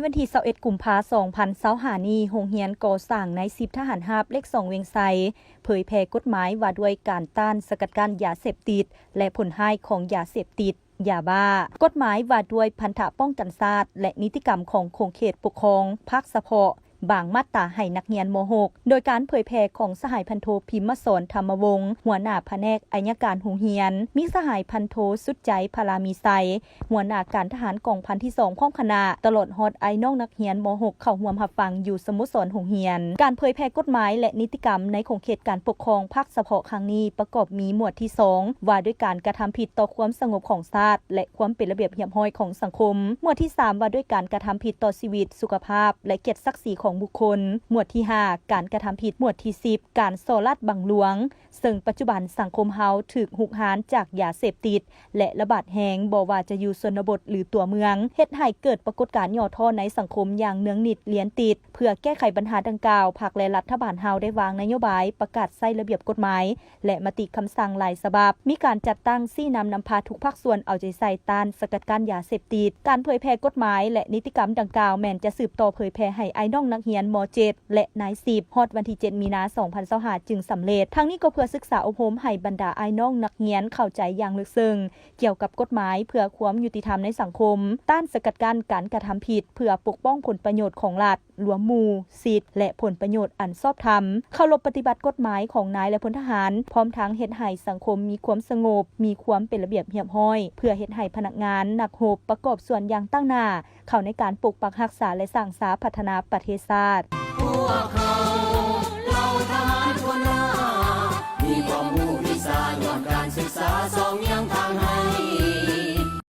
ວັນທີຊາວເອັດ ກຸມພາ ສອງພັນຊາວຫ້ານີ້, ໂຮງຮຽນກໍ່ສ້າງນາຍສິບທະຫານຮາບເລກສອງວຽງໄຊ ເຜີຍແຜ່ກົດໝາຍວ່າດ້ວຍການຕ້ານສະກັດກັ້ນຢາເສບຕິດ ແລະ ຜົນຮ້າຍຂອງຢາເສບຕິດ, ຢາບ້າ, ກົດໝາຍວ່າດ້ວຍພັນທະປ້ອງກັນຊາດ ແລະ ນິຕິກຳຂອງຂົງເຂດປົກຄອງພາກສະເພາະ ບາງມາດຕາໃຫ້ນັກຮຽນ ມໍຫົກ ໂດຍການເຜີຍແຜ່ຂອງສະຫາຍພັນໂທ ພິມມະສອນ ທຳມະວົງ ຫົວໜ້າພະແນກໄອຍະການໂຮງຮຽນ, ມີສະຫາຍພັນໂທ ສຸດໃຈ ພະລາມີໄຊ ຫົວໜ້າການທະຫານກອງພັນທີສອງ ພ້ອມຄະນະ, ຕະຫຼອດຮອດອ້າຍນ້ອງນັກຮຽນ ມໍຫົກ ເຂົ້າຮ່ວມຮັບຟັງຢູ່ສະໂມສອນໂຮງຮຽນ. ການເຜີຍແຜ່ກົດໝາຍ ແລະ ນິຕິກຳໃນຂົງເຂດການປົກຄອງພາກສະເພາະຄັ້ງນີ້ ປະກອບມີໝວດທີສອງ ວ່າດ້ວຍການກະທຳຜິດຕໍ່ຄວາມສະຫງົບຂອງຊາດ ແລະ ຄວາມເປັນລະບຽບຮຽບຮ້ອຍຂອງສັງຄົມ, ໝວດທີສາມ ວ່າດ້ວຍການກະທຳຜິດຕໍ່ຊີວິດ, ສຸຂະພາບ ແລະ ກຽດສັກສີຂອງບຸກຄົນ, ໝວດທີຫ້າ ການກະທຳຜິດ, ໝວດທີສິບ ການສໍ້ລາດບັງຫຼວງ, ເຊິ່ງປັດຈຸບັນສັງຄົມເຮົາຖືກຮຸກຮານຈາກຢາເສບຕິດ ແລະ ລະບາດແຮງ ບໍ່ວ່າຈະຢູ່ຊົນນະບົດ ຫຼື ຕົວເມືອງ, ເຮັດໃຫ້ເກີດປາກົດການຫຍໍ້ທໍ້ໃນສັງຄົມຢ່າງເນືອງນິດລຽນຕິດ. ເພື່ອແກ້ໄຂບັນຫາດັ່ງກ່າວ, ພັກ ແລະ ລັດຖະບານເຮົາໄດ້ວາງນະໂຍບາຍປະກາດໃຊ້ລະບຽບກົດໝາຍ ແລະ ມະຕິຄຳສັ່ງຫຼາຍສະບັບ, ມີການຈັດຕັ້ງຊີ້ນຳນຳພາທຸກພາກສ່ວນເອົາໃຈໃສ່ຕ້ານສະກັດກັ້ນຢາເສບຕິດ. ການເຜີຍແຜ່ກົດໝາຍ ແລະ ນິຕິກຳດັ່ງກ່າວ ແມ່ນຈະສືບຕໍ່ເຜີຍແຜ່ໃຫ້ອ້າຍນ້ອງນັກຮຽນ ມໍເຈັດ ແລະ ນາຍສິບ ຮອດວັນທີເຈັດ ມີນາ ສອງພັນຊາວຫ້າ ຈຶ່ງສຳເລັດ. ທັງນີ້ກໍເພື່ອສຶກສາອົບຮົມໃຫ້ບັນດາອ້າຍນ້ອງນັກຮຽນເຂົ້າໃຈຢ່າງເລິກເຊິ່ງກ່ຽວກັບກົດໝາຍເພື່ອຄວາມຍຸຕິທຳໃນສັງຄົມ, ຕ້ານສະກັດກັ້ນການກະທຳຜິດ, ເພື່ອປົກປ້ອງຜົນປະໂຫຍດຂອງລັດ, ລວມໝູ່, ສິດ ແລະ ຜົນປະໂຫຍດອັນຊອບທຳ, ເຄົາລົບປະຕິບັດກົດໝາຍຂອງນາຍ ແລະ ພົນທະຫານ, ພ້ອມທັງເຮັດໃຫ້ສັງຄົມມີຄວາມສະຫງົບ, ມີຄວາມເປັນລະບຽບຮຽບຮ້ອຍ, ເພື່ອເຮັດໃຫ້ພະນັກງານ, ນັກຮົບ ປະກອບສ່ວນຢ່າງຕັ້ງໜ້າ ເຂົ້າໃນການປົກປັກຮັກສາ ແລະ ສ້າງສາພັດທະນາປະເທດຊາດ. ພວກເຮົາເຫຼົ່າທະຫານຫົວໜ້າ ມີຄວາມຮູ້ວິຊາຍ້ອນການສຶກສາ ຊອງຍັງທ